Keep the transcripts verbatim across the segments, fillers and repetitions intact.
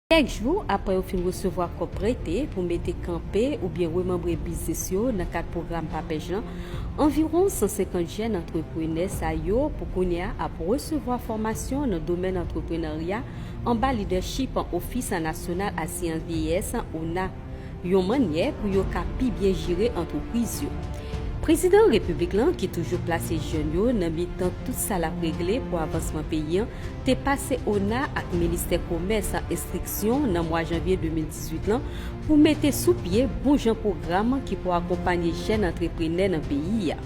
Kèk jou apre yo fin resevwa kòb prete pou mete kanpe oubyen remanbre biznis yo nan kad pwogram PAPEJ lan, anviwon san senkant jèn antreprenè sa yo pou kounye a ap resevwa fòmasyon nan domèn antreprenarya anba lidèchip Ofis Nasyonal Asirans Vyeyès, ona, yon mannyè pou yo ka pi byen jere antrepriz yo. Prezidan Repiblik lan, ki toujou plase jèn yo nan mitan tout sa l ap regle pou avansman peyi an, te pase ona ak Ministè Komès, Enstriksyon nan mwa janvye de mil dizuit lan pou mete sou pye bon jan pwogram ki pou akonpanye jèn antreprenè nan peyi a.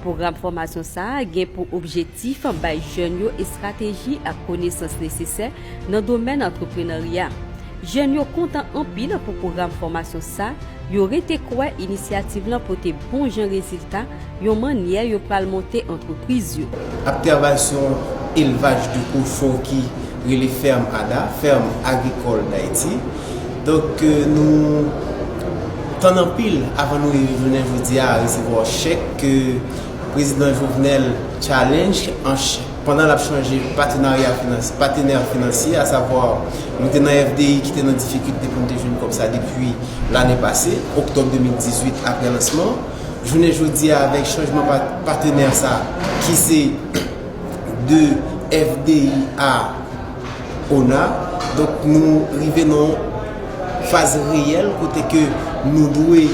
Pwogram fòmasyon sa a gen pou objektif bay jèn yo estrateji ak konesans nesesè nan domèn antreprenarya. Jèn yo kontan anpil pou pwogram fòmasyon sa, yo rete kwè inisyativ lan pote bon jan rezilta, yon mannyè yo pral monte antrepriz yo. Ap travay sou yon elvaj de kochon ki rele Ferme Ada, Ferme Agricole d'Haïti. Donk, euh, nou tann anpil avan nou rive jounen jodi a resevwa chèk ke Prezidan Jovenel challenge an ch-, pandan l ap chanje patenarya finans-, patenè finansye, asavwa nou te nan F D I ki te nan difikilte pou n te jwenn kòb sa depi lane pase, oktòb de mil dizuit, apre lansman. Jounen jodi a, avèk chanjman pa-, patenè sa, ki se de F D I a ona, donk nou rive nan yon faz reyèl kote ke nou dwe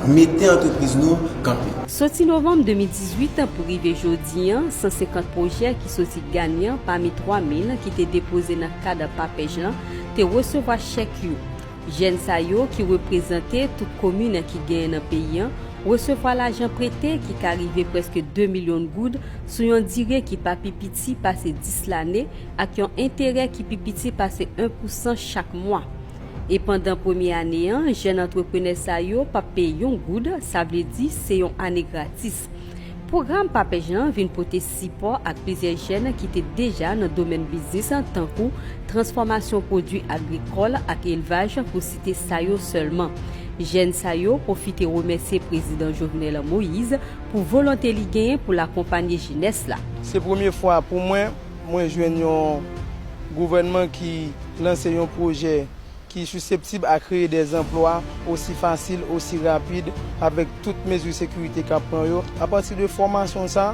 mete antrepriz nou kanpe. Soti novanm de mil dizuit pou rive jodi an, san senkant pwojè ki soti ganyan pami twa mil ki te depoze nan kad PAPEJ lan te resevwa chèk yo. Jèn sa yo, ki reprezante tout komin ki genyen nan peyi an, resevwa lajan prete ki ka rive prèske de milyon goud sou yon dire ki pa pi piti pase dis lane, ak yon enterè ki pi piti pase en pousan chak mwa. E pandan premye ane an, jèn antreprenè sa yo p ap peye yon goud, sa vle di se yon ane gratis. Pwogram PAPEJ lan vin pote sipò ak plizyè jèn ki te deja nan domèn biznis, tankou transfòmasyon pwodui agrikòl ak elvaj, pou site sa yo sèlman. Jèn sa yo pwofite remèsye Prezidan Jovenel Moïse pou volonte li genyen pou l akonpanye jenès la. Se premye fwa pou mwen, mwen jwenn yon gouvènman ki lanse yon pwojè ki siseptib a kreye dè zanplwa osi fasil, osi rapid, avèk tout mezi sekirite k ap pran yo. Apati de fòmasyon sa,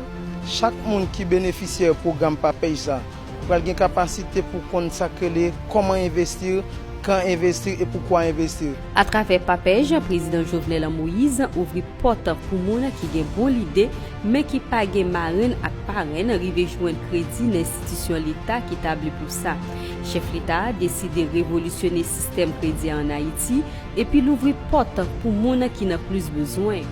chak moun ki benefisyè pwogram PAPEJ sa pral gen kapasite pou konn sa k rele kòman envesti, kan envesti e poukwa envesti. Atravè PAPEJ, Prezidan Jovenel Moïse ouvri pòt pou moun ki gen bon lide, men ki pa gen marenn ak parenn rive jwenn kredi nan enstitisyon Leta ki tabli pou sa. Chèf Leta a deside revolisyone sistèm kredi a ann Ayiti epi louvri pòt pou moun ki nan plis bezwen.